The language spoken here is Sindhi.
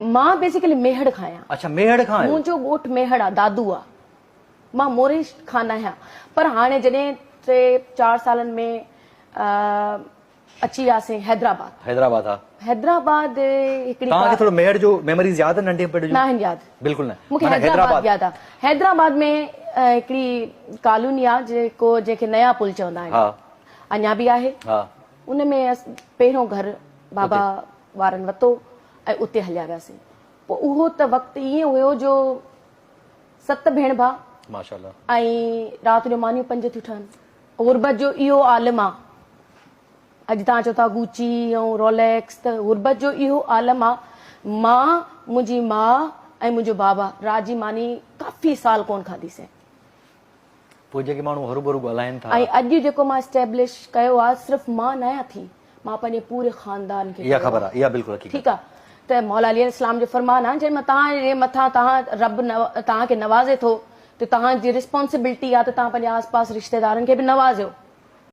مان بيسيڪلي ميهڙ کان آهيان. اڇا ميهڙ کان آهيو. منهنجو ڳوٺ ميهڙ آ دادو آ. مان موري کان ناهيان پر هاڻي جڏهن ٽي چار سالن ۾ اچي وياسين حيدرآباد. حيدرآباد ها. حيدرآباد هڪڙي توهان کي ٿورو ميهڙ جو ميموريز ياد آهن ننڍي پڙ جو؟ ناهن ياد. بلڪل نه. مونکي حيدرآباد ياد آ. حيدرآباد ۾ هڪڙي ڪالوني آ جيڪو جنهن کي نيا پل چوندا آهن. ها. اڃا به آهي. ها. ان ۾ پهريون گهر بابا وارن وتو ۽ اتي هليا وياسين. پوء اهو ته وقت ائين هيو جو ست ڀيڻ ڀاء ماشاءالله ۽ رات جو مانيون پنج ٿيون ٺهن. غربت جو اهو عالم آ. اڄ توهان چئو ٿا گوچي ۽ روليڪس ته غربت جو اهو عالم آ. مان، منهنجي ماء ۽ منهنجو بابا رات جي ماني ڪافي سال ڪونه کاڌي سين. پوء جيڪي ماڻهو هروڀرو ڳالهائين ٿا. ۽ اڄ جيڪو مان اسٽيبلش ڪيو آ صرف مان ناهيان ٿي مان پنهنجي پوري خاندان کي اها خبر آ اها بلڪل حقيقت. ٺيڪ آ ته مولا علي عليه السلام جو فرمان آ جنهن مان توهان جي مٿان توهان رب توهان کي نوازي ٿو ته توهان جي رسپانسبلٽي آ ته توهان پنهنجي آس پاس رشتيدارن کي به نوازيو.